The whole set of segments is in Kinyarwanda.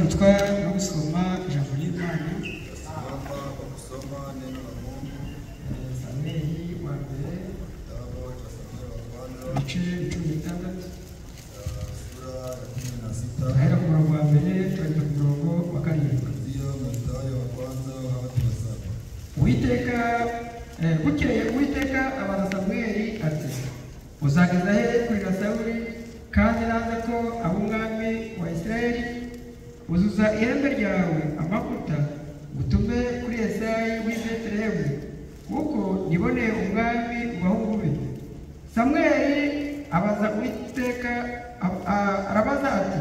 Turahagurutswa no gusoma ijambo ry'Imana. Kusoma neno la Mungu. Samweli wa mbere Kitabu cha Samweli wa kwanza ibice 16, sura ya 16 turahera ku murongo wa mbere turageza ku murongo wa 7. kuanzia mstari wa kwanza hadi wa 7. Uwiteka bukeye Uwiteka abaza Samweli ati uzageza he kurira Sawuli kandi nanze ko aba umwami wa Isirayeli? Uzuza ihembe ryawe amavuta utume kuri Yesayi w'i Betelehemu, kuko niboneye umwami mu bahungu be. Samweli abaza Uwiteka arabaza ati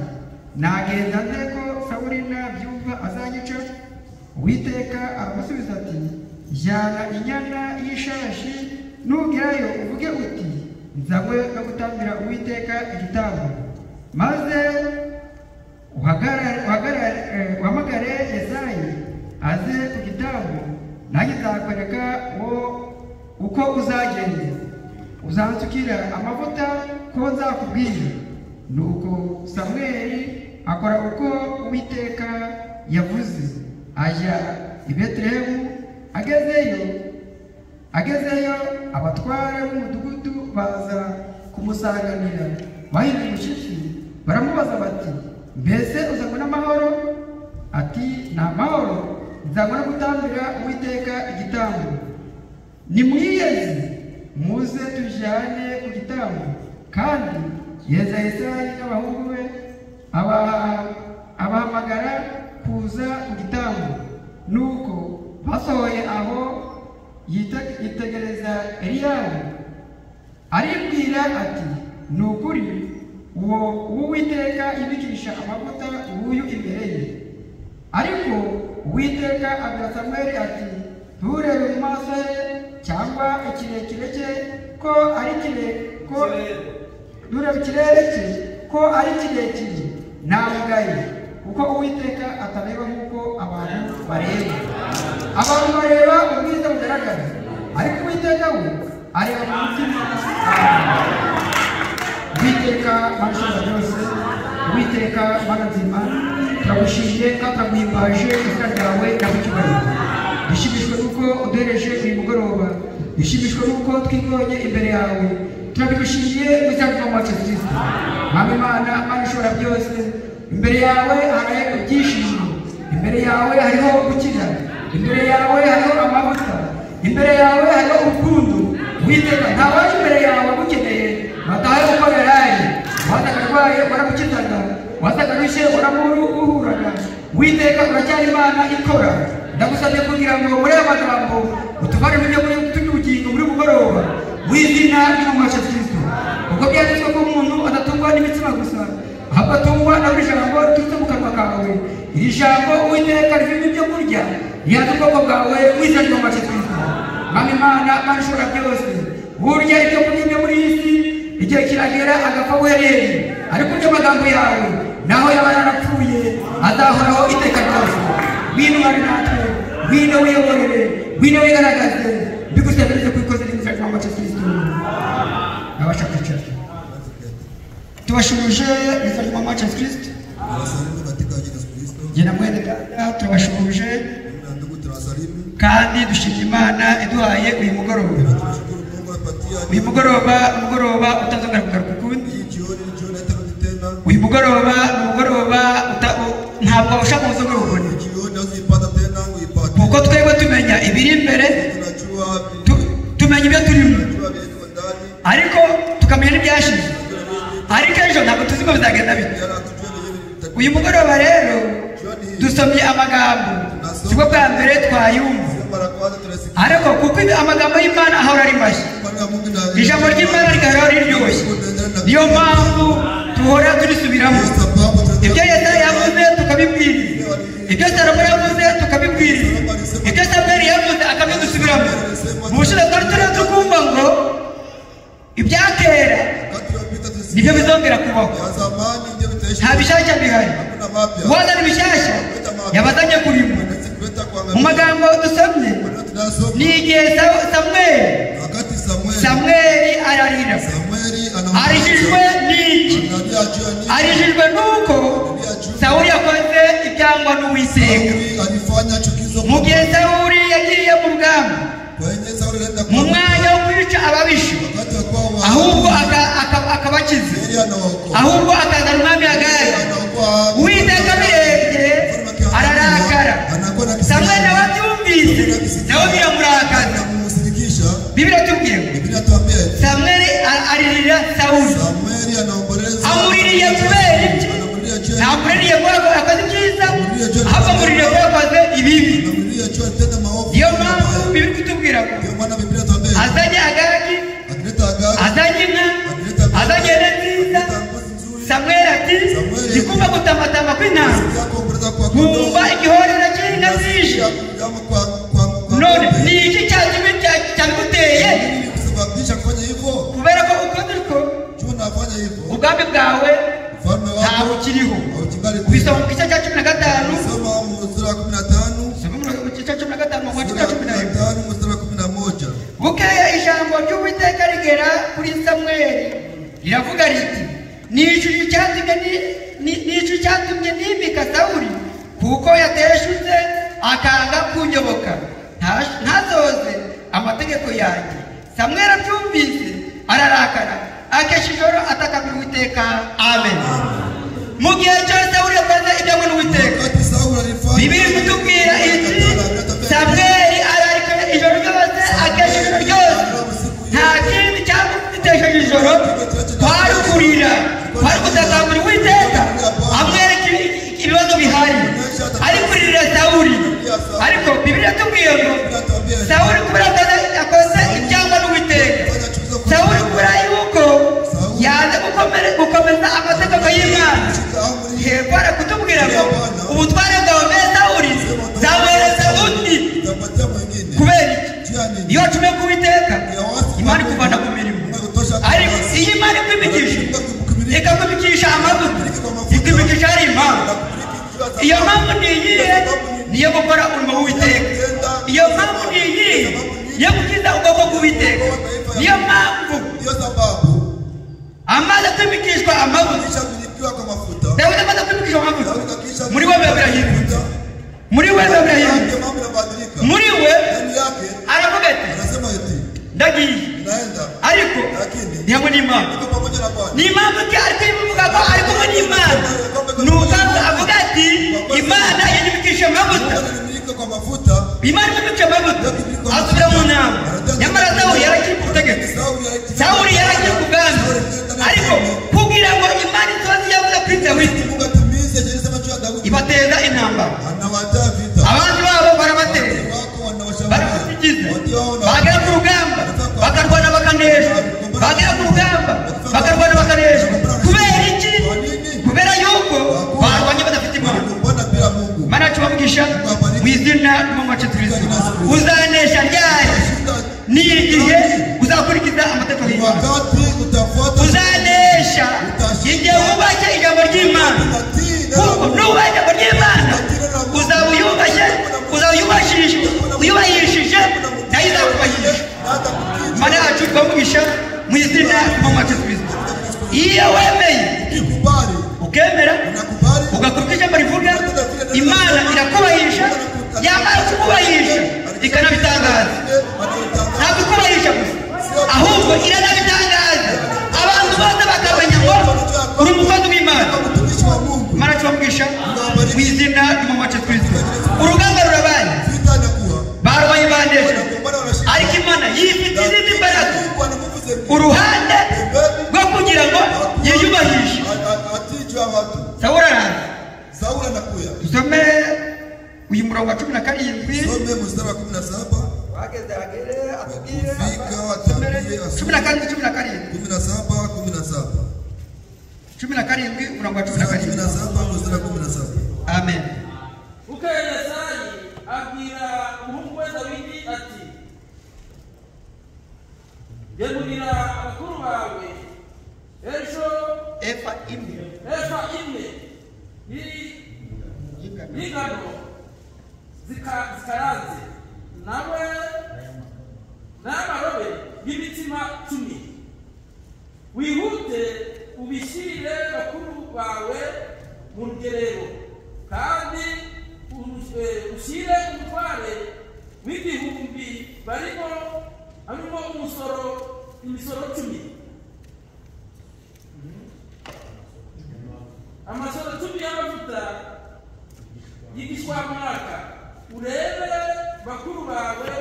nagenda nte ko Sawuli nabyumva azanyica? Uwiteka aramusubiza ati jyana inyana y'ishashi, nugerayo uvuge uti nzanywe no gutambira Uwiteka igitambo, maze uhamagare Yesayi aze ku gitambo, nanjye nzakwereka uko uzagenda, uzansukira amavuta ko nzakubwira. Nuko Samweli akora uko Uwiteka yavuze, ajya i Betelehemu. Agezeyo abatware b'umudugudu baza kumusanganira bahinda umushyitsi, baramubaza bati mbese uzanywe n'amahoro? Ati ni amahoro, nzanywe no gutambira Uwiteka igitambo. Nimwiyeze muze tujyane ku gitambo. Kandi yeza Yesayi n'abahungu be abahamagara kuza ku gitambo. Nuko basohoye aho yitegereza Eliyabu, aribwira ati ni ukuri uwo Uwiteka ibikisha amavuta uyu imbere ye. Ariko Uwiteka abwira Samweli ati nturebe mu maso he cyangwa ikirekire cye ko ari nturebe ikirere cye ko ari kirekire, namugaye, kuko Uwiteka atareba nk'uko abantu bareba. Abantu bareba ubwiza bugaragara, ariko Uwiteka we areba mu mutima. Uwiteka Mana ishobora byose, Uwiteka Mana nzima, turagushimiye kandi turaguhimbaje izina ryawe ndagucyubahiro. Dushimishwe n'uko uduhereje uyu mugoroba, dushimishwe n'uko twibonye imbere yawe, turabigushimiye mu izina ry'Umwami wacu Yesu Kristo. Mwami Imana, Mana ishobora byose, imbere yawe hari ibyishimo, imbere yawe hariho gukira, imbere yawe hariho amavuta, imbere yawe hariho urukundo. Uwiteka ntawaje imbere yawe agukeneye batahe uko yaraye, wazaga arwaye waramukizaga, wazaga arushye waramuruhuraga. Uwiteka uracyari Imana ikora. Ndagusabye kugira ngo muri aya magambo utuvanemo ibyo kurya ubugingo muri mugoroba mu izina ry'Umwami wacu Yesu Kristo, kuko byanditswe ko umuntu adatungwa n'imitsima gusa, ahubwo atungwa na buri jambo riturutse mu kanwa kawe. Iri jambo Uwiteka rivamo ibyo kurya rihaza ubwoko bwawe mu izina ry'Umwami wacu Yesu Kristo. Mwami Imana, Mana ishobora byose, burya ibyo kurya byo muri iyi si igihe kiragera agapfa buhereri, ariko urya amagambo yawe naho yaba yarapfuye azahoraho iteka ryose. Ngwino ubane natwe, ngwino wiyoborere, ngwino wigaragaze, mbigusabirize ku ikoze ry'izina ry'Umwami wacu Yesu Kristo. Nabasha kwicara. Tubashubuje mu izina ry'Umwami wacu Yesu Kristo. Tunawasalimu katika jina la Yesu Kristo. Jye na mwene data turabashubuje Mimi na ndugu tunawasalimu. kandi dushimye Imana iduhaye uyu mugoroba. Na tunashukuru Mungu atupatia Uyu mugoroba, umugoroba utazongera kugaruka ukundi. hii jioni, ni jioni haitarudi tena. Uyu mugoroba ni umugoroba ntabwo ushaka kuzongera ubone, Hii jioni hauziipata tena, uipate. kuko twebwe tumenya ibiri imbere, Tunajua tumenya ibyo turimo, tunajua vile tuko ndani, ariko tukamenya n'ibyashize, ariko ejo ntabwo tuzi ko bizagenda bite. jana hatujui yenyewe Uyu mugoroba rero Jioni hii dusomye amagambo, sibwo bwa mbere twayumva, sio mara kwanza tunasikia ariko kuko amagambo y'Imana ahora ari mashya, maneno ya Mungu na ijambo ry'Imana rigahora riryoshye, niyo mpamvu duhora turisubiramo. Ndio sababu Ibyo Yesaya yavuze tukabibwiriza, ibyo Salomo yavuze tukabibwiriza, ibyo Samweli yavuze akabidusubiramo. Mu bushize twari turiho tukumva ngo ibya kera wakati uliopita tulisikia nibyo bizongera kubaho, ya zamani ndio vitaishi, nta bishyashya bihari. hakuna mapya. Uwazana ibishyashya yabazanye kurimo. Hawezi kuleta Mu kuangamia. magambo dusomye Maneno tunayosoma ni igihe Samweli wakati Samueli Samweli ararira, Samueli arijijwe n'iki? analia juu ya nini? Arijijwe nuko Sawuli yakoze ibyo n'Uwiteka. Sauli alifanya chukizo Mu gihe Sawuli yagiye mu rugamba, kwenye Sauli alienda mu kwa mwanya wo kwica ababisha, wakati wa kuwa ahubwo akabakiza, yeye anaokoa, ahubwo akazana umwami Agagi. anaokoa. Uwiteka abirebye ararakara. Anakuwa na Samweli nawe kisirani, abyumvise nawe biramurakaza. anamusilikisha. Bibiliya itubwiye ngo Biblia tuambia hivi, Samweli aririra Sawuli, Samueli anaomboleza, amuririye kubera iki? anamulia je, Ntamuririye kubera ko yakoze ibyiza, ahubwo amuririye kubera ko yakoze ibibi. anamulia je alitenda maovu. Niyo mpamvu Bibiliya kutubwira ngo Ndio maana Biblia tuambia hivi, azanye Agagi, akileta Agagi, azanye inka, akileta azanye ihene nziza. akileta mbuzi nzuri, Samweli ati ndikumva gutamatama kw'intama, sikia kuomboleza kwa kondoo, nkumva igihorero cy'inka zije, nasikia kujama kwa none ng'ombe. ni iki cyabiguteye? Nini kusababisha kufanya hivyo? Kubera ko ukoze utwo, Juu unafanya hivyo, ubwami bwawe ufalme ntawe wako ukiriho. haukingali Ubisoma tena. mu gice cya 15, Soma sura ya 15, soma mu gice cya 15 mu sura ya 11. 15 mstari wa 11. Bukeye ijambo ry'Uwiteka rigera kuri Samweli riravuga riti nishyuye icyatumye nimika Sawuli, kuko yateshutse akanga kunyoboka, ntazoze amategeko yanjye. Samweli abyumvise ararakara, akesha ijoro atakambira Uwiteka. Amen. Mu gihe cyose Sawuli yakoze ibyangwa n'Uwiteka, Wakati Sauli alifanya Bibiliya kutubwira iti Samweli ararika ijoro ryose, akesha ijoro ryose, nta kindi cyamutesheje ijoro kwari ukurira, kwari gutakambira Uwiteka amwereka ibibazo bihari, ari kuririra Sawuli. Ariko Bibiliya itubwiye ngo Biblia tuambia Sawuli kubera ko yakoze ibyangwa n'Uwiteka, fanya chukizo kwa Sawuli kubera yuko yanze gukomeza amategeko y'Imana, kushika amri hepfo arakutubwira ngo ubutware bwawe bwa Sawuli nzabuhereza undi. utapatia mwingine. Kubera iki? Juu ya nini? Iyo wacumiye ku Uwiteka, Imana ikuvana ku mirimo. Kutosha Ariko iyo Imana ikwimikisha, ikakwimikisha amavuta, ikwimikisha hari impamvu. Iyo mpamvu ni iyihe? Niyo gukora umurimo w'Uwiteka. Iyo mpamvu ni iyihe? Niyo gukiza ubwoko bw'Uwiteka. Niyo mpamvu Ndiyo sababu amaze kwimikishwa amavuta, kisha milikiwa kwa mafuta, Dawidi amaze kwimikishwa amavuta, Daudi akisha muri we biba birahindutse, muri we biba birahindutse, yake mambo yanabadilika. muri we Ndani yake aravuga ati anasema eti ndagiye, naenda, ariko lakini ndi hamwe n'Imana. niko pamoja na Bwana. Ni impamvu ki ari kubivuga ko ari kumwe n'Imana? Ni uko avuga ati Imana yanyimikisha amavuta, Mungu alimilika kwa mafuta. Imana imwimikisha amavuta, asubira mu nama. Nyamara Sawuli yarakiri ku butegetsi, Sauli alikuwa Sawuli yarakiri ku bwami, ariko kugira ngo Imana isoze ibyo yavuze kuri Dawidi, Mungu atimize yale macho ya Daudi, ibateza intambara, anawataa vita abanzi babo barabatera, wako wanawashambulia, barabasigiza, watii wao na bagera ku rugamba bakarwana bakaneshwa, bagera ku rugamba bakarwana bakaneshwa. Kubera iki? Kwa nini? Kubera yuko barwanye badafite Imana. Walikumbana bila Mungu. Imana yacu ibamugisha mu izina ry'Umwami wacu Kristo. Uzanesha ryari? Shinda Ni igihe uzakurikiza amategeko y'Imana. wakati utafuata Uzanesha igihe wubashye ijambo ry'Imana, utatii neno la kuko Mungu. nubaha ijambo ry'Imana uzaba uyubashye, uzaba uyubahishije, nayo izakubahisha. Na hata kutii. Imana yacu ibamugisha mu izina ry'Umwami wacu Kristo. Iyo wemeye, Ukikubali, ukemera, unakubali ugakora ijambo rivuga, Imana irakubahisha. Yamara kukubahisha ikanabitangaza. Ntabwo ikubahisha gusa, ahubwo iranabitangaza, abantu bose bakamenya ngo uri umukozi w'Imana. mtumishi wa Mungu. Imana tubamugisha mu izina ry'Umwami wacu Kristo. Urugamba rurabaye, Vita inakuwa barwanye banesha, wanakumbana, wanashinda, ariko Imana yifite izindi mbaraga Mungu ana nguvu zingine uruhande rwo kugira ngo yiyubahishe. Atii juu ya watu. Sawuli araza. Sauli anakuya. Dusome uyu murongo wa 17. Some mstari wa 17. Wageze agere atubwire. Kufika watambie asome. 17 17 17 17 17 umurongo wa 17. 17 mstari wa 17. Amen. Bukeye Yesayi abwira umuhungu we Dawidi ati gemurira abakuru bawe ejo Efa imwe efa imwe y'ingano zikaranze nawe n'amarobe y'imitima 10, wihute ubishyire bakuru bawe mu rugerero, kandi Ushyire umutware w'igihumbi barimo arimo umusoro imisoro 10 amasoro 10 y'amavuta y'igishwamwaka urebe bakuru bawe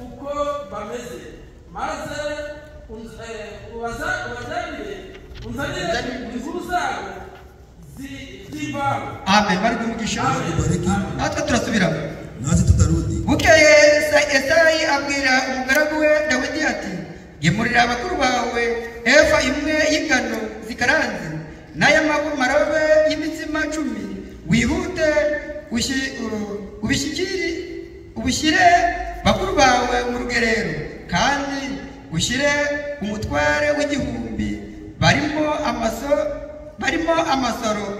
uko bameze maze ubazanire unzanire inkuru zabo z'imvaho. Amen. Bari kumugisha. Natwe turasubira. Nasi tutarudi. Bukeye Esayi abwira umugaragu we Dawidi ati gemurira abakuru bawe efa imwe y'ingano zikaranze n'aya marobe y'imitsima 10 wihute ubishyire bakuru bawe mu rugerero kandi ushyire umutware w'igihumbi barimo amasoro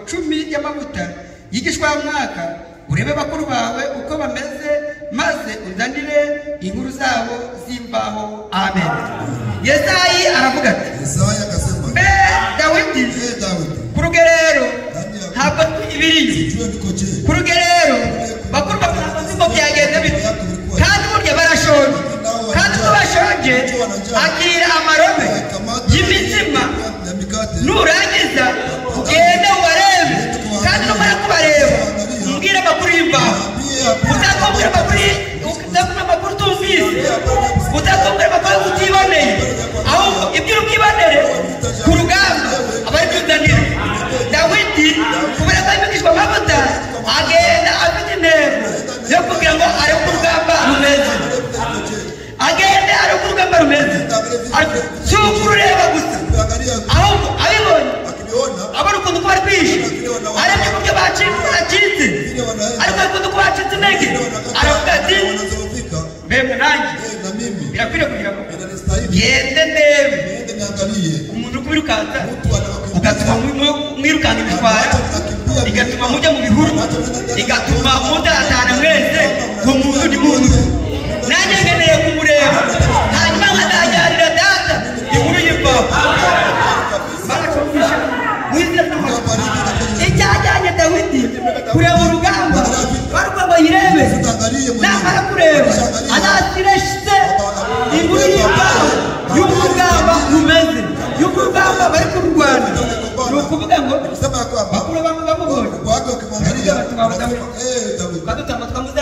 10 y'amavuta y'igishwamwaka urebe bakuru bawe uko bameze maze unzanire inkuru zabo z'imvaho. Amen. Yesayi aravuga ati Yesaya akasema mbe Dawidi ku rugerero ntabwo ibiriyo ku rugerero bakuru bawe ntabwo byagenze bityo kandi burya barashonje kandi ubwo bashonje akira amarobe y'imitsima nurangiza ugende ubarebe kandi numara kubareba umbwire amakuru y'imvaho utakumbwira amakuru utumvise utakumbwira amakuru utiboneye ahubwo ibyo ubwibonere ku rugamba abari byuzanira. Dawidi kubera ko yimikishwa amavuta agenda afite intego yo kugira ngo arebe uko urugamba rumeze agende arebe uko urugamba rumeze si uko urureba gusa ahubwo abibonye abona ukuntu ko bari kwishe arebye uburyo bacitse ariko ukuntu ko bacitse intege aravuga ati mbemwe nanjye birakwiriye kugira ngo ngende ndebe umuntu uri kubirukansa ugatuma mwirukanka imishwara igatuma mujya mu bihuru igatuma mudatana mwese ngo muntu ni muntu nanjye nkeneye kumureba hanyuma nkazajyanira data inkuru y'imvaho. Icyajyanye Dawidi kureba urugamba barwo ngo yirebe namara kureba azashyire se inkuru y'imvaho y'uko urugamba rumeze y'uko urugamba bari kururwana. Ni ukuvuga ngo bakuru bamwe bamubonye badutanga twamuze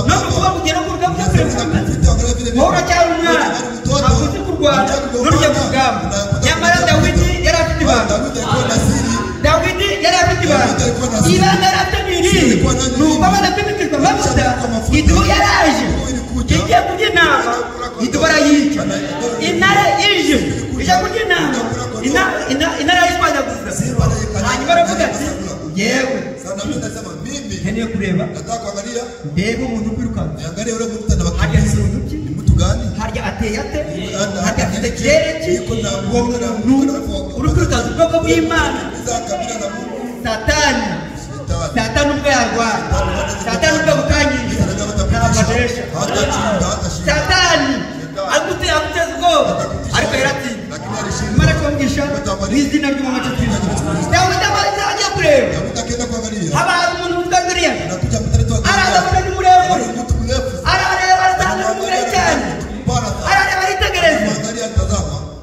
no kuvuga ngo ugere ku rugamba wowe uracyari umwana ntabwo uzi kurwana n'urujya ku rugamba. Nyamara Dawidi yari afite ibanga. Dawidi yari afite ibanga. Ibanga yari afite ni irihe? Ni uko amaze kwimikirwa amavuta idubu yaraje igiye kurya intama idubu arayica intare ije ije kurya intama intare arayishwanyaguza hanyuma aravuga ati yewe nkeneye kureba ndebe umuntu ukwirukanka harya ni muntu ki harya ateye ate harya afite ikirere ki uwo muntu uri kwirukanka ubwoko bw'Imana. Satani ubwo yarwara Satani ubwo agukanyisha ntabwo anesha Satani aguteza ubwoba ariko yaratsinze. Imana ikamugisha mu izina ry'Umwami wacu Kristo. Dawidi agiye kureba habaye umuntu witwa Goliyati araza abona ni muremure arareba arasanga ni muremure cyane arareba aritegereza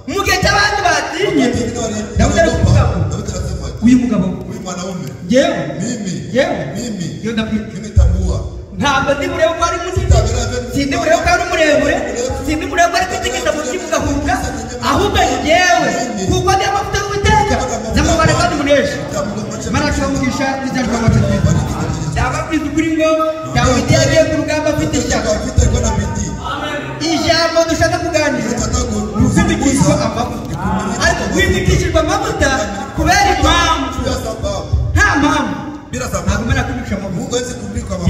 mu gihe cy'abandi batinye Dawidi ari kuvuga ngo uyu mugabo yewe yewe ndamwita ntabwo ndi burebe ko ari munini sindi burebe ko ari muremure sindi burebe ko ari kwitegeza mu kibuga ahubwo ahubwo yewe kuko ndi amavuta y'Uwiteka ndamubara kandi munesha. Imana ikamugisha n'izina ry'Umwami wacu Kristo. Ndababwiza ukuri ngo Dawidi yagiye ku rugamba afite ishyaka. Ijambo dushaka kuganira ni ukwimikishwa amavuta ariko wimikishijwe amavuta kubera impamvu nta mpamvu ntabwo Imana ikwimikisha amavuta.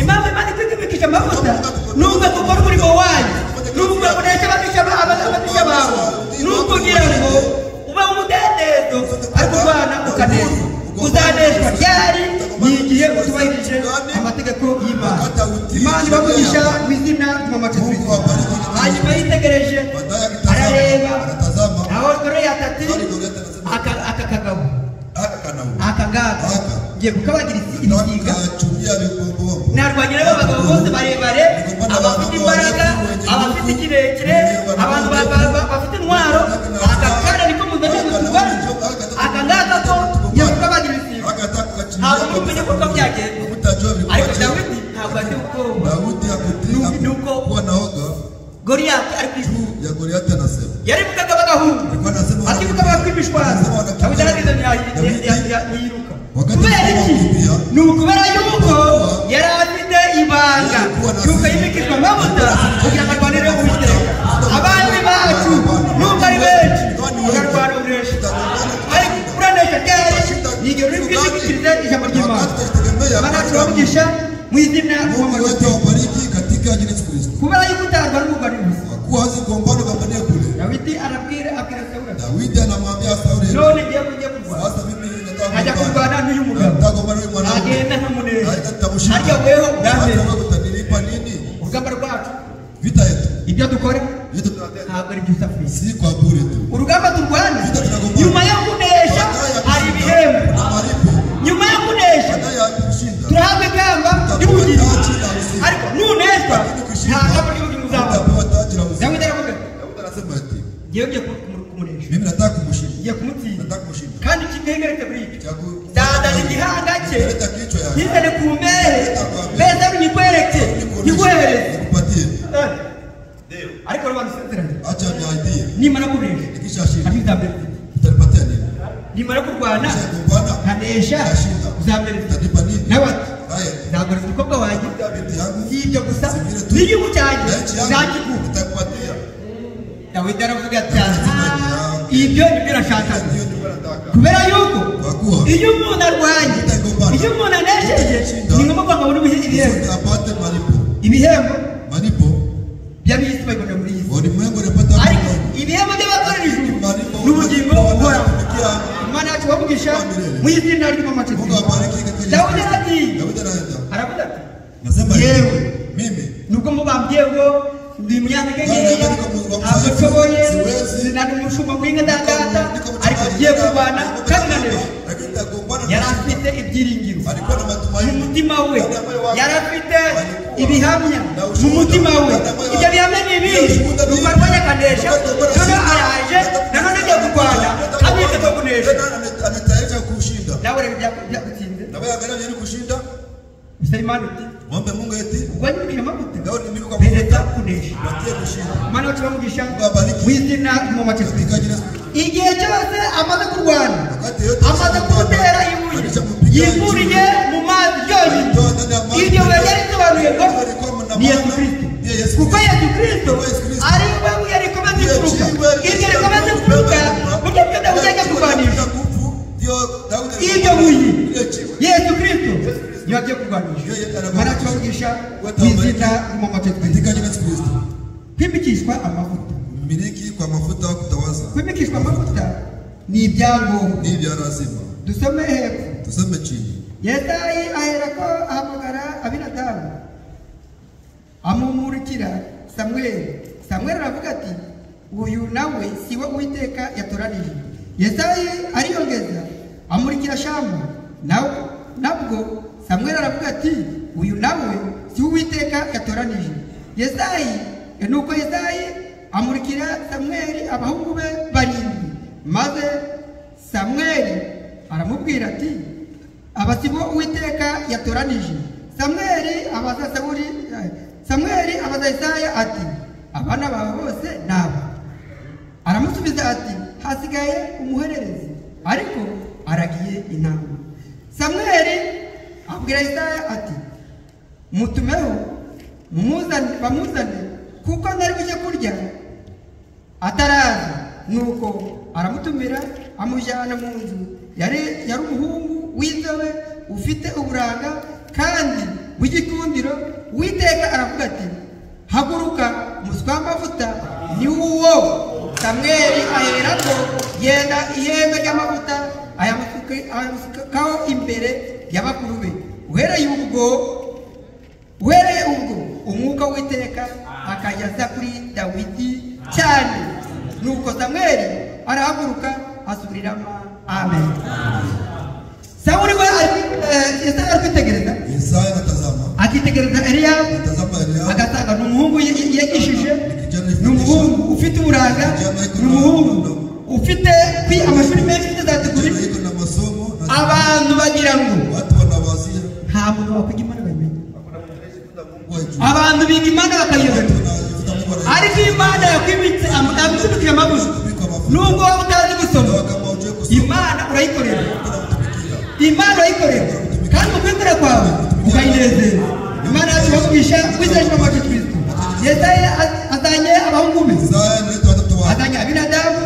Impamvu Imana ikwimikisha amavuta ni uko gukora umurimo wayo ni ukugabonesha ababisha bawe ni ukugira ngo ube umudendezo ariko urwana ukanezwa uzanezwa ryari ni igihe utubahirije amategeko y'Imana. Imana ibamugisha mu izina ry'Umwami wacu Kristo. Hanyuma yitegereje arareba aho Goliyati ati aka kagabo aka ngaka Ngiye kukabagira ibisiga. Nitachukia vibombombo. Narwanye n'abagabo bose barebare, abafite imbaraga, abafite kirekire, abantu bafite intwaro. Aka kana niko muzanye ngo turwane, aka ngaka ko ngiye kukabagira ibisiga. Akataka Ntabwo mumenye kuko byagenze. Mutajua Ariko vilikuwa. Dawidi ntabwo azi ubwoba. Daudi hakutii Nuko kuwa na woga Goliyati ari ku ijuru juu ya Goliati anasema. yarivugaga bagahunga, Alikuwa anasema akivuga bakwimishwaza. Dawidi arageze ntiyiruka. Wakati Kubera iki? kukimbia, Ni ukubera yuko yari afite ibanga yuko yimikishwa amavuta kugira ngo arwanire Uwiteka. Abandi bacu nubwo ari benshi bararwana ubunesha, ariko uranesha ryari? Ni igihe uri bwishingikirize ijambo ry'Imana. Wakati tutajitegemea Imana yacu iramugisha mu izina Mungu wetu awabariki katika jina la Yesu Kristo. Kubera yuko utarwana n'umugani gusa. Kwa kuwa hawezi kugombana gombania kule. Dawidi arabwira abwira Sawuli ati, Daudi anamwambia Sauli, none ngiye kujya kurwana, sasa mimi nataka ajya kurwana n'uyu mugabo, Nataka kugombana n'uyu mwanaume. agenda nkamunesha, Naenda nitamshinda. harya weho Hata urambere. wewe utanilipa nini? Urugamba rwacu, Vita yetu. ibyo dukora Yetu tunatenda. ntabwo ari by'usafiri. Si kwa bure tu. Urugamba turwana, Vita tunagombana. nyuma yo kunesha Baada ya hari kushinda, ibihembo. kuna malipo. Nyuma yo kunesha Baada ya kushinda, turahabwa ikamba ry'ubugingo, ariko nuneshwa lakini nta kushinda kamba ry'ubugingo uzabona. utapewa taji la uzima. Dawidi aravuga ati, Daudi anasema ati, ngiye ngiye kumunesha, mimi nataka kumshinda. ngiye kumutsinda, Nataka kumshinda. kandi kimwegeretse kuri ibyo Cha ku- nzazana igihanga cye Leta kichwa yake. nkizane ku mbehe mbese nyikwereke nyiguhereze. Nikupatie. Ariko rero banusezeranye, Acha niahidie. nimara kunesha Nikishashinda hari uzambere, utanipatia nini? nimara kurwana Nikishagombana nkanesha nikashinda uzambere. utanipa nini? Nawe ati Haya, nzagoreza umukobwa wanjye, binti yangu si ibyo gusa, si vile tu, n'igihugu cyanjye na nchi yangu nzakiguha. nitakupatia. Dawidi aravuga ati, "Aha, ibyo nibyo nashakaga." Hiyo ndio nataka. Kubera yuko Kwa kuwa iyo umuntu arwanye, iyo umuntu anesheje, ni ngombwa ko abona ibihembo. kusudi apate malipo. Ibihembo Malipo by'ab'isi babibona muri iyi si, walimwengu wanapata ariko ibihembo by'abakorera ijuru malipo ni ubugingo buhoraho. wanatumikia. Imana yacu bamugisha mu izina ry'umumacezi. Mungu awabariki katika jina la Dawidi Yesu. aragiye Daudi anaenda. aravuga ati, Nasema hivi, Yewe. mimi nubwo mubambwiye ngo ndi umunyantege nkeya, ntabwo nshoboye, nari umushumba w'inka data, ariko ngiye kurwana kandi nkanesha. lakini nitagombana Yari na afite ibyiringiro alikuwa na mu matumaini mutima we, Ndani ya moyo wake. yari afite Alikuwa ibihamya na mu ushuhuda. mutima we. Ndani ya moyo Ibyo wake. bihamya ni ibihe? Ushuhuda ni Nuko ibi. arwanya akanesha, Akagombana noneho na araje nanone agiye kurwana kandi yiteguye kunesha. Tena anatayarisha kushinda. Nawe rero byagutsinze, Na wewe angalia jaribu kushinda. usaba Imana uti, Mwombe Mungu eti urwanye umugisha amavuta Daudi mimi kwa bereza kunesha. patie kushinda. Imana yacu bamugisha Abariki. mu izina ry'umumacezi. Katika jina la Yesu. Igihe cyose amaze kurwana, Wakati yote amaze kumutera ibuye, yikuriye mu mazi ryonyine. Alitoa ndani ya maji. Iryo buye ryari risobanuye ngo Alikuwa mna ni Yesu maana. Kristo, Ndiye Yesu kuko Kristo. Yesu Kristo ari we buye rikomeza imfuruka. Iryo rikomeza imfuruka buryo bwo Dawidi ajya kurwanisha iryo buye, Yesu Kristo niwe agiye kurwanisha. Imana yacu bamugisha mu izina ry'umumacezi. Katika jina la Yesu Kristo. Kwimikishwa amavuta, Mmiliki kwa mafuta wa kutawaza kwimikishwa amavuta ni ibyangombwa. ni vya lazima. Dusome hepfo. Tuseme chini. Yesayi aherako ahamagara Abinadabu amumurikira Samweli. Samweli aravuga ati, uyu nawe si we Uwiteka yatoranije. Yesayi ariyongeza amurikira Shama, nawe nabwo Samweli aravuga ati, uyu nawe si we Uwiteka yatoranije. Yesayi nuko Yesayi amurikira Samweli abahungu be barindwi, maze Samweli aramubwira ati, aba si bo Uwiteka yatoranije. Samweli abaza Sawuli, Samweli abaza Yesaya ati, abana bawe bose ni aba? Aramusubiza ati, hasigaye umuhererezi, ariko aragiye intama. Samweli abwira Yesaya ati, mutumeho mumuzane, bamuzane kuko ntari bujye kurya ataraza. Nuko aramutumira amujyana mu nzu. Yari umuhungu w'inzobe ufite uburanga kandi w'igikundiro. Uwiteka aravuga ati, haguruka umuswa w'amavuta ni uwo. Samweli aherako yenda ihembe ry'amavuta ayamusukaho imbere y'abakuru be. Uhereye ubwo umwuka w'Uwiteka akajya aza kuri Dawidi cyane. Nuko Samweli arahaguruka asubiriramo. Amen. Sawuli we ari Yesaya ari kwitegereza. Isaya anatazama. Akitegereza Eliyabu. Anatazama Eliyabu. Agasanga ni umuhungu yigishije, ni umuhungu ufite uburanga, ni umuhungu ufite amashuri menshi, ufite za degree. Abantu bagira ngo watu wanawazia nta muntu wakwiga Imana bayimenya. Abantu biga Imana bakayobera, ariko Imana yakwimitse amuzibikira amabuye. Nubwo waba utazi gusoma, Imana urayikorera, Imana urayikorera, kandi mu kwikorera kwawe ukayinezeza. Imana yacu bavugisha wizeye amacu Kristo. Yesaya azanye abahungu be, azanye Abinadabu,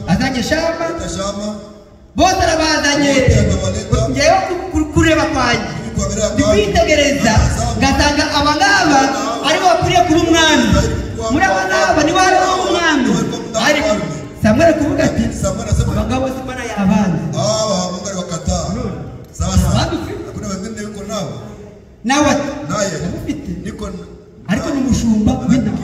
azanye Shama, bose arabazanye. Ngewe kureba kwanjye ndi kwitegereza ngasanga aba ngaba aribo bakwiriye kuba umwami. Muri aba ngaba nibo hariho umwami. Ariko Samweli kuvuga ati aba ngabo si Imana yabanze. Nawe ufite, ariko ni umushumba w'intama.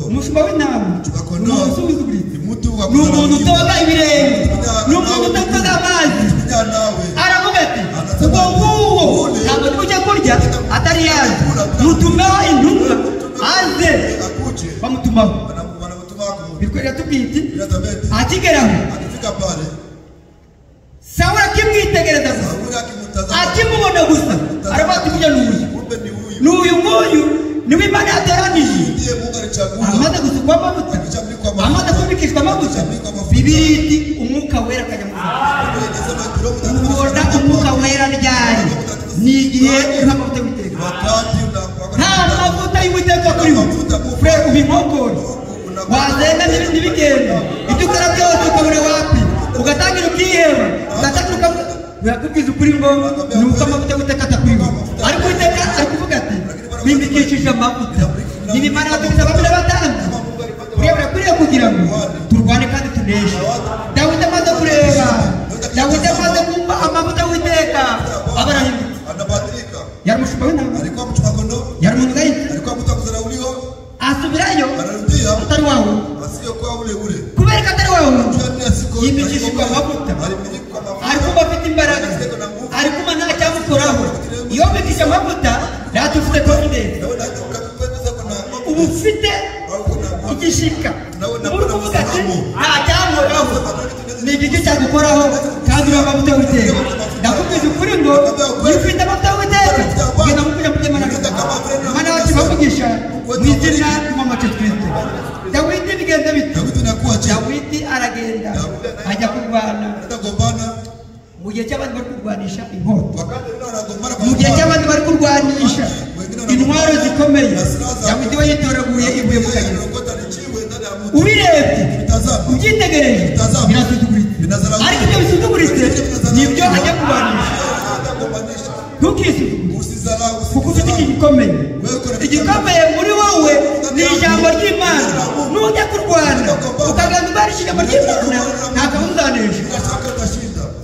Umushumba w'intama ni umuntu usuzuguritse, ni umuntu utoga ibirenge, ni umuntu utoga amazi. Aravuga ati ubwo nguwo ntabwo tujya kurya atari yaje, mutumeho intumwa aze. Bamutumaho. Bikorera tubwira iti akigeraho Sawuli akimwitegereza gusa, akimubona gusa, aravuga ati burya ni uyu, ni uyu nguyu niwe Imana yatoranije. Amaze gusukwa amavuta, amaze kubikishwa amavuta, Bibiliya iti umwuka wera akajya mu ijuru. Ubona umwuka wera ryari? Ni igihe uriho amavuta y'Uwiteka. Nta mavuta y'Uwiteka kuriho, frere uba inkongoro, wazenga n'ibindi bigenda, ibyo ukora byose ukabura wapi, ugatangira ukiheba, ugatangira ukavuga. Birakubwiza ukuri ngo ni uko amavuta y'Uwiteka atakuriho. Ariko Uwiteka ari kuvuga ati bimikishije amavuta. Niba Imana yatumiza abami n'abatambyi, buriya birakwiriye kugira ngo turwane kandi tuneshe. Dawidi amaze kureba, Dawidi amaze kumva amavuta y'Uwiteka, aba arahindutse. Yari umushumba w'intama, yari umuntu ugayitse, asubirayo atari wawe. Kubera ko atari wawe, yimikishijwe amavuta, ari kumva afite imbaraga, ari kumva nta cyamukoraho. Iyo wimikishije amavuta, rata ufite confidence, uba ufite igishika, uri kuvuga ati nta cyankoraho, ni igiki cyagukoraho kandi uriho amavuta y'Uwiteka. Ndakubwiza ukuri ngo iyo ufite amavuta y'Uwiteka, ugenda mu kujya kujya Imana yacu ibavugisha mu izina ry'Umwami Kristo. Dawidi bigenda bite? Dawidi aragenda ajya kurwana mu gihe cy'abandi bari kurwanisha inkota, mu gihe cy'abandi bari kurwanisha intwaro zikomeye, Dawidi we yitoraguye ibuye mu kagezi. Ubirebye ubyitegereje birasuzuguritse, ariko ibyo bisuzuguritse nibyo ajya kurwanisha. Ntukisuzugure kuko ufite ikintu gikomeye. Igikomeye muri wowe ni ijambo ry'Imana. Nujya kurwana ukagenda ubarisha ijambo ry'Imana, nta kabuza uzanesha,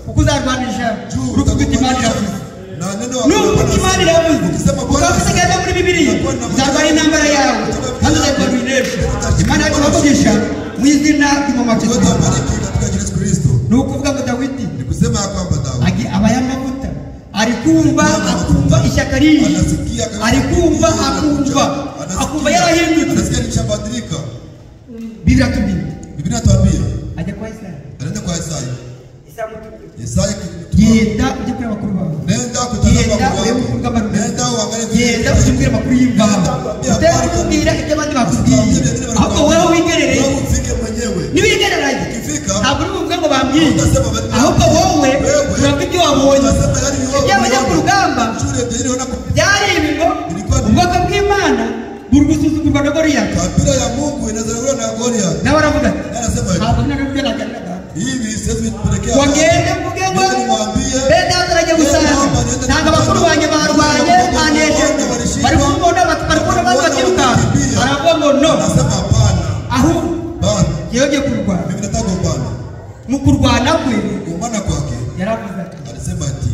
kuko uzarwanisha urukuta Imana iravuze. Nuko Imana iravuze ukaba ufite muri Bibiliya, uzarwana intambara yawe kandi uzarwana uyinesha. Imana yacu ibavugisha mu izina ry'Umwami Kristo. Ni ukuvuga ngo Dawidi aba y'amavuta, ari kumva akumva ishyaka rije, ari kumva akumva akumva yarahindutse. Bibiliya Biblia ajya kwa Isaya, anaenda kwa Isaya. Isaya genda ujye kureba abakuru bawe, genda urebe uko nenda uangalie, genda ujye kubwira amakuru y'imvaho, utari kubwira ibyo abandi bakubwiye, ahubwo wowe wigerereye. Niwigerereye ntabwo uri buvuge ngo bambwiye, ahubwo wowe uravuga ibyo wabonye. Ibyo bajya ku rugamba byari ibi ngo ubwoko bw'Imana buri gusuzugurwa na Goliyati. Kabila ya Mungu inazarauliwa na Goliath. Nawe aravuga ati Anasema hivi. ntabwo nari najyana Hivi siwezi kupelekea. wagende mvuge ngo bene data aragiye gusanga, ntabwo abakuru banjye barwanye banesheje, bari kumubona bari kubona abandi bakirukanka. Aravuga ngo no, Anasema hapana. ahubwo Bana, ngewe ngiye kurwana. mimi nataka kugombana. Mu kurwana kwe Kugombana kwake yaravuze ati alisema ati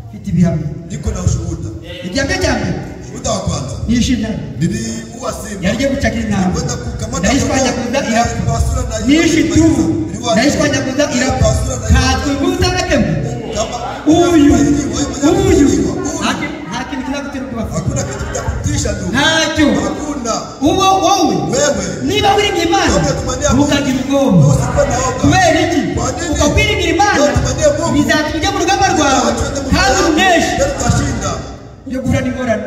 mfite ibihamya. niko na ushuhuda. Igihamya cya mbere Ushuhuda wa kwanza nishe intare, niliua simba. yari igiye gucakira intama, Kwenda kukamata ndayishwanyaguza irapfa. Nilipasura na Nishe idubu, Niliua ndayishwanyaguza irapfa. Nilipasura na Ntatwe ubutabakemwe kama uyu Ntukagira ubwoba. Kubera iki? Ukakwiringira Imana bizatuma ujya mu rugamba rwawe kandi uruneshe. Ujya guhura n'ingorane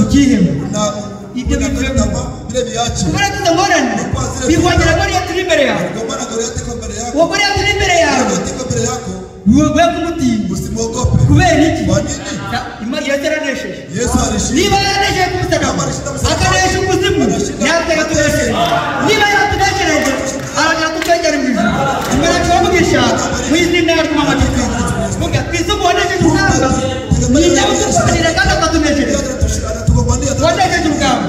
ukiheba, ibyo bivemo. Kubera ko izo ngorane bihwanyira Goliyati uri imbere yawe. Uwo Goliyati uri imbere yawe we kumutinya. Kubera iki? Yesu yaranesheje. Niba yaranesheje ku musaraba akanesha ukuzimu, natwe aratunesheje. Niba yaratuneshereje arongera kutwegera mu ijuru. Imana turamugisha mu izina ry'Umwami Kristo. Vuga Kristo wanesheje urugamba, ni ibyo utukubanira kandi akatuneshereza. Wanesheje urugamba,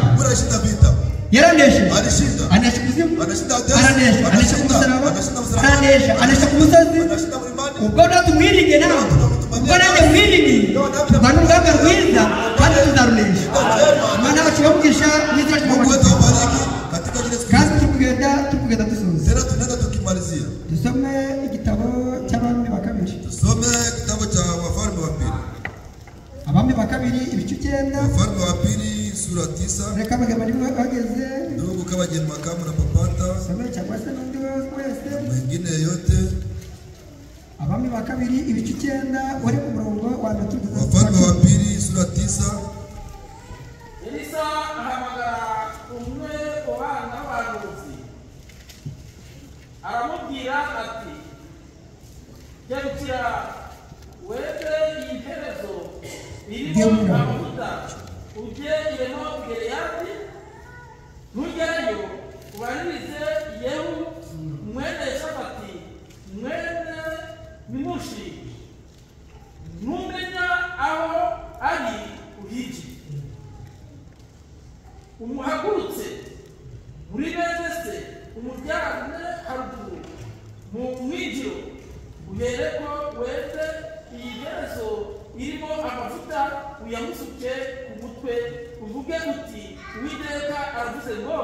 yaranesheje, anesha ukuzimu, aranesha, anesha ku musaraba, aranesha, anesha ku musozi. Ubwo natumwiringiye nawe, ubwo nanjye mwiringiye, turwana urugamba rwiza kandi tuzarunesha. Imana yacu ibamugisha mu izina ry'Umwami Kristo. Kandi turi kugenda dusoza. Dusome igitabo cy'Abami ba Kabiri. Tusome kitabu cha Wafalme wa Pili. Abami ba Kabiri ibice 9. Wafalme wa Pili sura 9. Reka abagabo barimo bageze. Ndugu kama jeni makamu na papata. Some cyangwa se n'undi wese. Mwingine yote. Abami ba Kabiri ibice 9 wari ku murongo wa mbere tugeze. Wafalme wa Pili sura 9. Elisa ahamagara umwe mu bana b'abahanuzi aramubwira ati: "Garukira weze iyi mperezo irimo amavuta, ujye i Ramoti Gileyadi. Nugerayo ubaririze Yehu mwene Shafati mwene Nimushi. Numenya aho ari uhigi, umuhagurutse muri bene se, umujyane haruguru mu mwinjiro, uhereko weze iyi mperezo irimo amavuta, uyamusuke ku mutwe, uvuge uti: 'Uwiteka aravuze ngo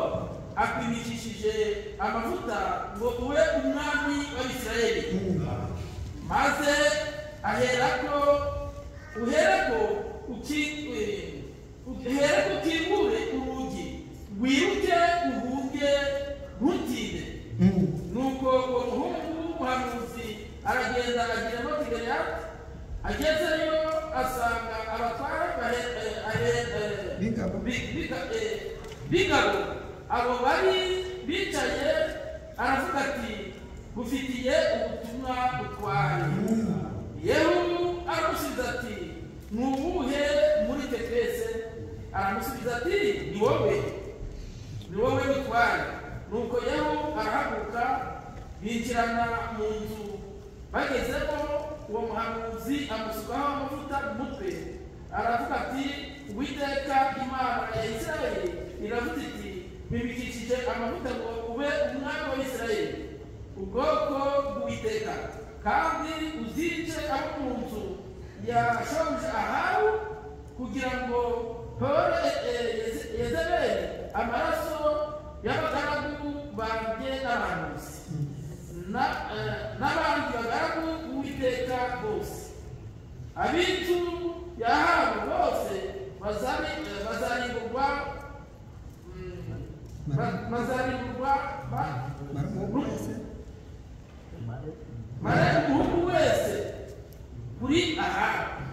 akwimikishije amavuta ngo ube umwami w'Abisirayeli.' Maze aherako uhereko uhereko ukingure urugi, wiruke uhunge, ntutinde." Nuko uwo muhungu w'umuhanuzi aragenda agira Ramoti Gileyadi. Agezeyo asanga abatware b'ingabo. B'ingabo abo bari bicaye, aravuga ati: "Gufitiye ubutumwa butwaye." Yehu aramusubiza ati: "Ni uwuhe muri twe twese?" Aramusubiza ati: "Ni wowe, ni wowe mutware." Nuko Yehu arahaguruka, binjirana mu nzu. Bagezemo, uwo muhanuzi amusukaho amavuta mu mutwe, aravuga ati: "Uwiteka Imana ya Isirayeli iravuze iti: 'Bibikishije amavuta ngo ube umwami wa Isirayeli, ubwoko bw'Uwiteka, kandi uzice abo mu nzu ya shobuja Ahabu, kugira ngo mpore Yezebeli amaraso y'abagaragu banjye n'abahanuzi n'abandi bagaragu b'Uwiteka bose. Ab'inzu ya Ahabu bose bazarimburwa bazarimburwa mare umuhungu wese kuri Ahabu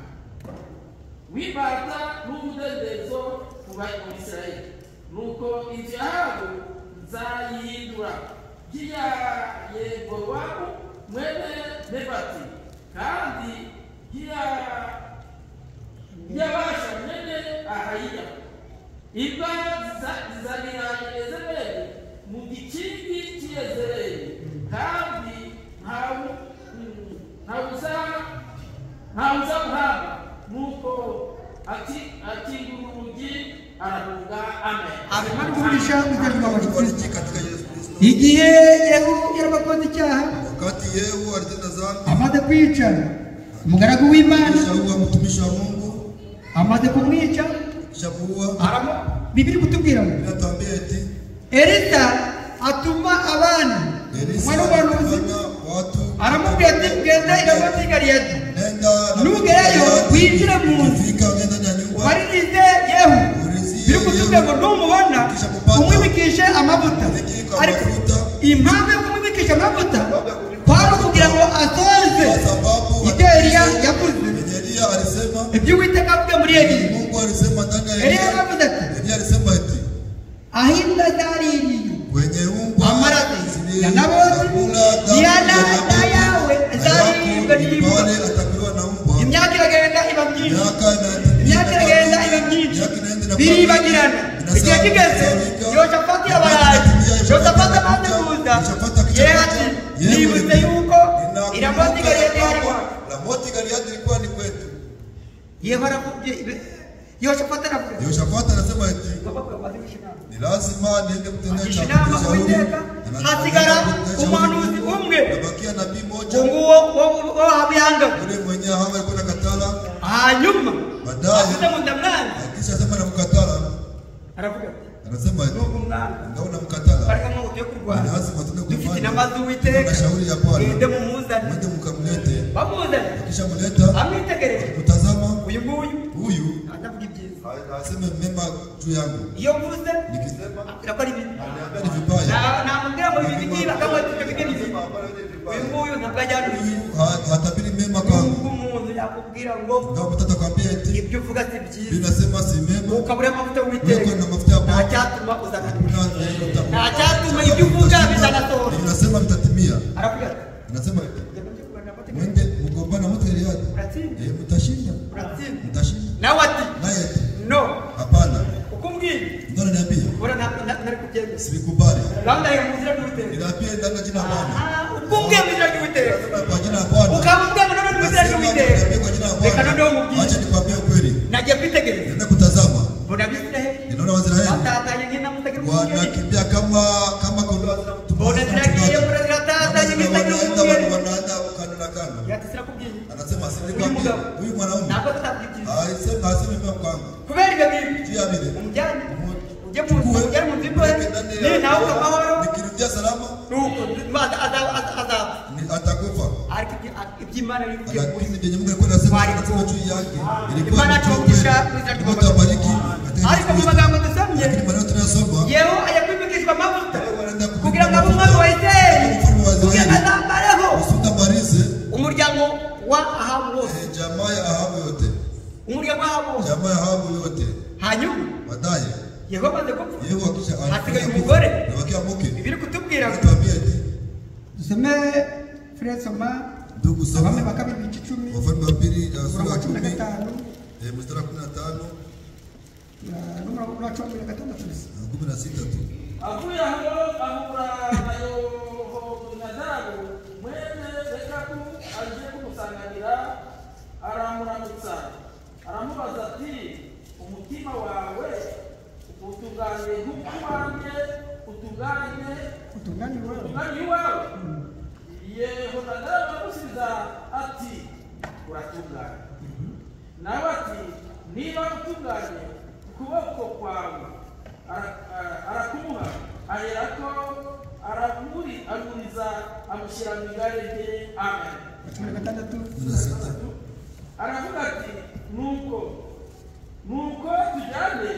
w'imbata n'umudendezo ku Bayisirayeli. Nuko inzu ya Ahabu nzayihindura nk'iya Yerobowamu mwene Nebati, kandi nk'iya Basha mwene Ahayiya. Imbwa zizarira Yezebeli mu gikingi cy'i Yezereli, kandi ntawuzamuhamba." Nuko akingura urugi arahunga. Amen. Imana iguhe mu izina ry'Umwami Kristo. Katika Yesu Kristo. Igihe Yehu yarabakoze icyaha, Wakati Yehu alitenda dhambi, amaze kwica umugaragu w'Imana, kishaua mtumishi wa Mungu, amaze kumwica, kishamuua, Bibiri kutubwira ngo inatuambia eti Elisa atuma abana Elisa umwana w'umuhanuzi, alifanya watu aramubwira ati: "Genda i Ramoti Galeyadi, nenda na nugerayo winjire mu nzu, fika nenda ndani ya nyumba, waririze Yehu." Urizie Biri kutubwira ngo Yehu, numubona umwimikishe amavuta. Umwimike Ariko amavuta. Ibyo Uwiteka avuga muri Eliya. Mungu alisema ndani ya Eliya Eliya. yaravuze ati Eliya alisema eti aho imbwa zaririye kwenye umbwa amaraso ya Naboti zilikula damu ya ya Naboti, yawe na zaririwe yako n'imbwa. pale atakuliwa na umbwa. Imyaka iragenda iba myinshi, Miaka inaenda imyaka iragenda iba myinshi, miaka inaenda na biribagirana. Igihe kigeze Yoshafati yabaraye, Yoshafati amaze kuza, yewe ati nibutse yuko Iramoti Galeyadi yari iwacu. Ramoti Galiadi ilikuwa ni kwetu. Yehu aravuga, Yoshafati aravuga, Yehoshafati anasema eti ngomba kubaza inama. ni lazima niende kutendea Agisha inama shauri. Uwiteka, hasigara umuhanuzi umwe, Nabakia nabii moja nguwo wo Ahabu yangaga. yule mwenye Ahabu alikuwa nakatala, Hanyuma baadaye avuze ngo ndamwanze, akisha sema namkatala, aravuga ati anasema eti nubwo umwanzi ingawa namkatala, bareka ngo tuye ni kurwana, lazima tuende dufite kufanya inama z'Uwiteka, na shauri ya Bwana, mwende mumuzane. mwende mkamlete. Bamuzanye, Akisha mleta, amwitegereje, mtazama uyu nguyu huyu atavuga ibyiza, aseme mema juu yangu, iyo mvuze nikisema ambwira ko ari bibi, aniambia ni vibaya, namubwira ngo ibi ngibi akamubwira ati ibyo ngibyo ni bibi. Uyu nguyu ntabwo ajyana huyu hatabiri mema kwangu. nubwo umuntu yakubwira ngo Ingawa mtoto akwambia eti ibyo uvuga si byiza, mimi nasema si mema, ukabura amavuta y'Uwiteka, weko na mafuta ya nta Bwana, cyatuma uzana, hakuna nta cyatuma ibyo uvuga bizanasohora. Ndio nasema vitatimia. Aravuga ati Anasema eti "Ujya mu byo kurwana na mwende mgombana mtu Eliadi, uratsinda, eh, mtashinda, uratsinda." mtashinda. Nawe ati Naye eti no, hapana, uko umbwiye ndio ananiambia ubona ntabwo ntari kubyemeza, sikubali, gahunda yawe mu izina ry'Uwiteka. ninaambia ndani ya jina la Bwana, Ah, ubwo umbwiye mu izina ry'Uwiteka, Nasema kwa jina la Bwana, ukaba umbwiye ngo none mu izina Nasema ry'Uwiteka, niambie kwa jina la reka noneho Bwana, nkubwire. acha nikwambie ukweli. Nagiye kwitegereza Nenda kutazama, mbona Abisiraheli ninaona Waisraeli batatanye nk'intama itagira umwungeri, wanakimbia kama kondoo hazina mtu mbona ziragiye mbona ziratatanye nk'itagira wanaenda umwungeri. wanaenda kando na kando. Ati sinakubwiye, Anasema uyu silikwambia, mugabo huyu mwanaume ntabwo tutavuga ibyiza aseme mema kwangu kubera ibyo ngibyo. juu ya vile Umujyane ujye mu nzu, ujye mu nzu imbohe, Mweke ndani ya- nintahuka amahoro nikirudia salama nuko azapfa. atakufa. Ariko iby'Imana biri kugiye Lakini vyenye Mungu alikuwa anasema Wali anasema juu yake ilikuwa Imana ni kweli. acugisha mu izina Mungu ry'Umwami. atabariki katika Ariko mu Yesu Kristo. magambo dusomye, Lakini maneno tunayosoma Yehu ajya kwimikishwa amavuta anaenda kugira ngo abe umwami wa Isirayeli, mfalme wa kugira ngo Israeli azambareho kusudi amalize umuryango wa Ahabu wose, jamaa ya Ahabu yote, umuryango wa Ahabu wose. jamaa ya Ahabu yote. Hanyuma Baadaye Yehu amaze gupfa, Yehu akisha hasigaye umugore. nabakia mke, Bibiri kutubwira ngo tuambie eti dusome Fred soma ndugu, Abami soma ba kabiri ibice 10 Wafalme wa pili sura umurongo ya wa cumi na 10 gatanu mstari wa 15 n'umurongo wa 16 gusa. na 16 tu. Avuye aho ahura na Yehonadabu mwene Rekabu aje kumusanganira, aramuramutsa, aramubaza ati umutima wawe utunganye nk'uwanjye utunganye Utunganye iwawe. utunganye iwawe. Yehonadabu aramusubiza ati uratunganye. Nawe ati niba utunganye ukuboko kwawe arakumuha, aherako aramuriza amushyira mu igare rye. Amen. 16. 16. Aravuga ati nuko nuko tujyane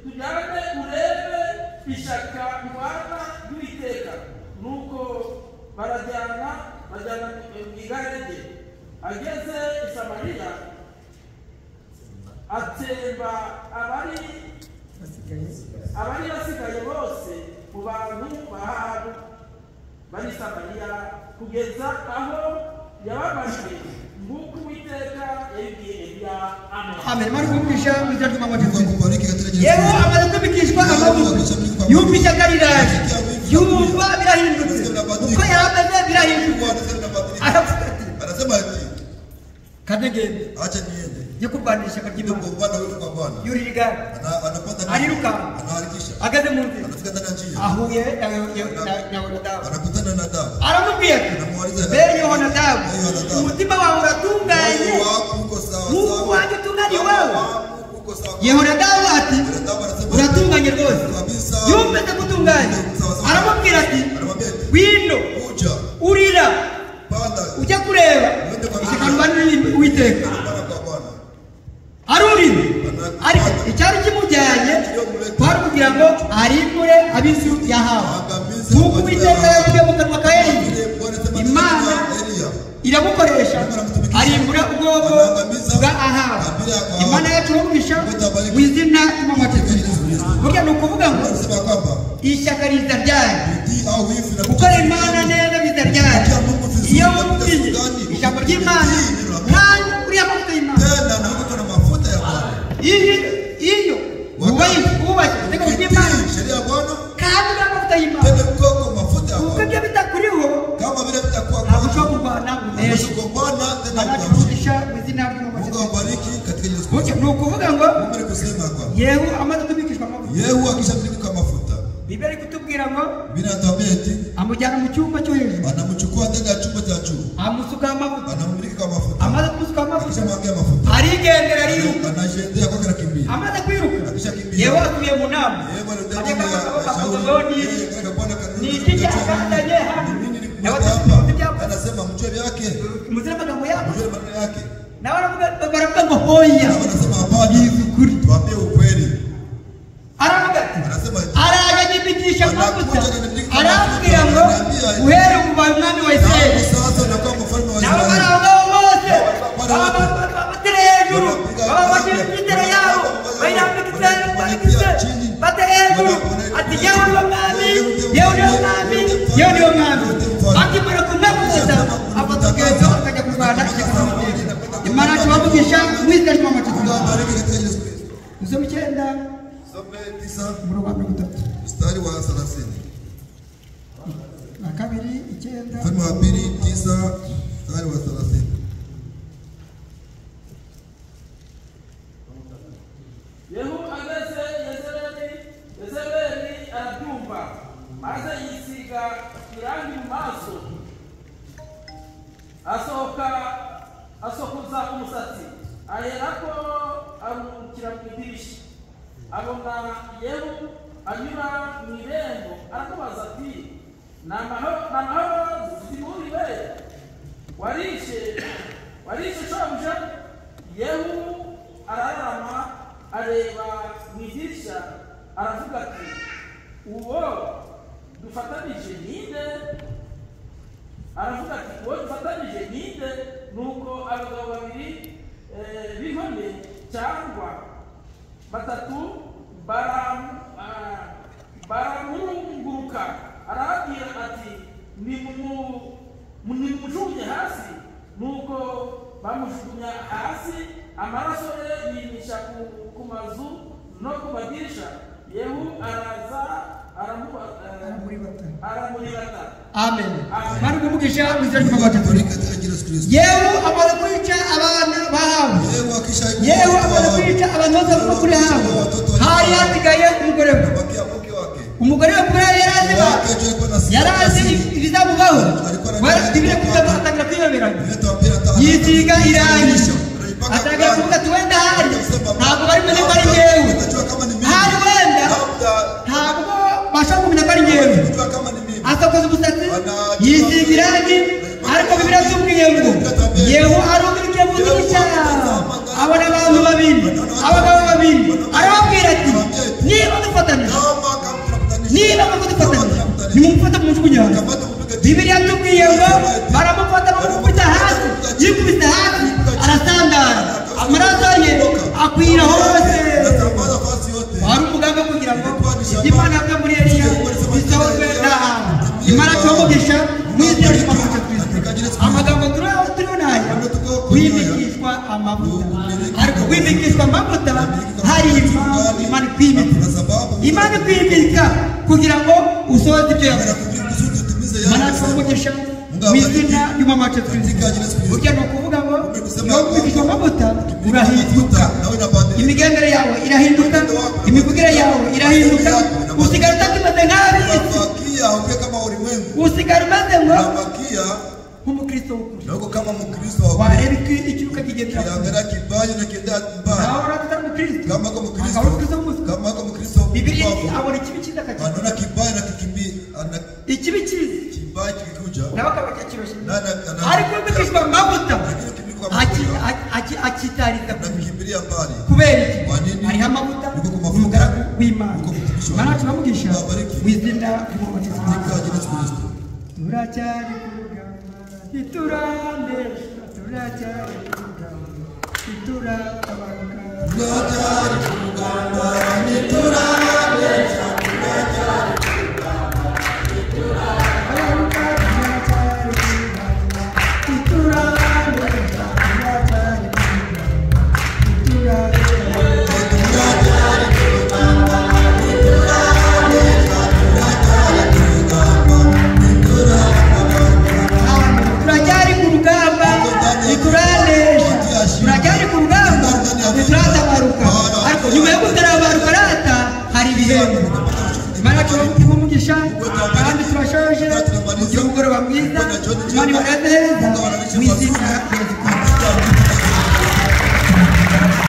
tujyane urebe ishyaka ndwana ry'Uwiteka. Nuko barajyana bajyana mu igare rye. Ageze i Samariya atsemba abari Basigaye abari basigaye bose mu bantu ba Ahabu bari i Samariya kugeza aho yababajwe nk'uko Uwiteka yabibwiye Eliya. Amen. Amen. Imana iguhe mu izina ry'Umwami wacu Mungu Yesu Kristo. akubariki katika jina la Yehu Yesu. amaze kwimikishwa amavuta, yumva ishyaka riraje, yumva birahindutse, uko yari ameze birahindutse. Mungu anasema nabadilika. Aravuga ati Anasema eti kadegende acha niende njye kurwanira ishyaka ry'Imana. kugombana wewe kwa Bwana. Yurira igare Anapanda Aliruka. anaharakisha, ageze mu nzira anafika ndani ya njia, ahuye na Yehonadabu, anakutana na Adamu. aramubwira ati Anamuuliza, mbe Yehonadabu, "Mbe Yehonadabu, umutima wawe uratunganye moyo wako uko sawa nk'uko sawa? uwanjye utunganye Moyo iwawe?" wako uko sawa?" Yehonadabu ati Yehonadabu anasema, uratunganye rwose. Kabisa. Yumvise gutunganye, Sawa sawa. aramubwira ati Anamwambia eti, wino kuja urira panda ujya kureba ishyaka ndwanira Uwiteka. Bwana kwa Bwana. Arurira, ariko icyari kimujyanye kwari kugira ngo arimbure ab'inzu ya Ahabu, Angamize nk'uko Uwiteka yavugiye mu kanwa ka Eliya. Vile Bwana anasema Imana katika Eliya. Iramukoresha arimbura ubwoko bwa Ahabu. Imana yacu iramugisha mu izina ry'Umwami. Burya ni ukuvuga ngo ishyaka riza ryari, gukora Imana neza biza ryari, iyo wumviye ijambo ry'Imana kandi uriya mavuta y'Imana. Iyo wubashye itegeko ry'Imana kandi uriya mavuta y'Imana, kuko ibyo bitakuriho ntabwo ushobora kurwana uneshe. Mu izina ry'Umwami. Ni ukuvuga ngo Yehu amaze kubikishwa amavuta, Yehu akishamilika mafuta, Biblia ikutubwira ngo Biblia inatuambia eti amujyana mu cyumba cyo hejuru, anamchukua ndani ya chumba cha juu, amusuka amavuta, anamulika mafuta, amaze kumusuka amavuta akishamwagia mafuta, arigendera ariruka, anajiendea kwake, anakimbia. Amaze kwiruka akishakimbia, Yehu asubiye mu nama, Yehu ni iki cyakazanye hano? Anasema mjue vyake, muzire amagambo yako, mjue maneno yake. Na baravuga ngo hoya, anasema hapana, tuambie ukweli. Aravuga ati araje anyibikisha amavuta, arambwira ngo uhere ubaye umwami wa Isirayeli. Nabo bari aho ngaho bose batera hejuru, baba bashyira imyitero yabo bayirambika batera hejuru ati yewe niwe mwami, yewe niwe mwami, yewe niwe mwami. Akimara kumwamuza afata urugendo akajya kurwana. Imana yacu bamugisha mu izina ry'Umwami. Usome 9 umurongo wa 30 mstari wa 30 na kabiri 9 Mfalme wa pili 9 mstari wa 30. Yehu ageze Yezebeli arabyumva maze yisiga irangi mu maso, asohoka asokoza umusatsi, aherako arukira mu idirishya, abona Yehu anyura mu irembo, aramubaza ati ni amahoro zimuriwe, warishe shobuja? Yehu ararama areba mu idirishya aravuga ati uwo dufatanije ninde? Aravuga ati uwo dufatanije ninde? Nuko abagabo babiri b'inkone cyangwa batatu baramurunguruka, arababwira ati nimumujugunye hasi. Nuko bamujugunya hasi, amaraso ye yimisha ku mazu no ku madirisha. Yehu araza aramuribata. Amen. Mari kumugisha mu izina ry'Umwami. Yehu amaze kwica abana bahawe, Yehu amaze kwica abantu bose bava kuri Ahabu, hari hasigaye umugore we. Umugore we kubera yari azi ibizamubaho, Bibiliya atangira kwiyoberanya, yisiga irangi, atangira kuvuga ati wenda hari ntabwo bari bumenye ko ari njyewe, hari wenda ntabwo bashobora kumenya ko ari njyewe. Asokoza umusatsi, yisiga irangi, ariko Bibiliya itubwiye ngo Yehu arungurukira mu idirishya abona abantu babiri, abagabo babiri, arababwira ati niba dufatanije, niba dufatanije nimumufate mumujugunye hasi. Bibiliya itubwiye ngo baramufata bamukubita hasi, yikubita hasi arasandara, amaraso ye akwira hose. Wari umugambi wo kugira ngo ibyo Imana yavuze muri Eliya bisohozwe n'ahantu. Imana tubamugisha mu izina ry'Umwami. Amagambo turiho naya wimikishwa amavuta, ariko wimikishwa amavuta hari impamvu Imana ikwimika. Imana ikwimika kugira ngo usohoze ibyo yavuze. Imana tubamugisha mu izina ry'Umwami wacu Kristo. Burya ni ukuvuga ngo iyo wimikishwa amavuta urahinduka, imigendere yawe irahinduka, imivugire yawe irahinduka, usigara utakimeze nk'ab'isi, usigara umeze ngo nk'umukristo w'ukuri. Wareba ikintu ukakigendera nawe utari umukristo, akaba umukristo w'umuswa. Bibiliya abona ikibi cyiza akakibona, ikibi cyiza nawe akaba akikiroshye, ariko wimikishwa amavuta akitariza kubera iki? Hariho amavuta, umugaragu w'Imana. Imana yacu iramugisha mu izina ry'Umwami. Turacyari ku rugamba. Ntituranesha, turacyari ku rugamba, ntituratabaruka. Turacyari ku rugamba, ntituranesha, turacyari ku rugamba, Tabaruka, turacyari ku rugamba, ntituranesha, turacyari ku rugamba, ntituranesha. Turacyari ku rugamba, ntituranesha, turacyari ku rugamba, ntituranesha. Turacyari ku rugamba, ntituranesha, turacyari ku rugamba, ntituratabaruka. Ariko nyuma yo gutarabaruka rata hari ibihembo. Imana yacu ibahe umugisha, kandi turashoje. Mugire umugoroba mwiza, Imana ibarinde heza, mu izina rya Yesu Kristo.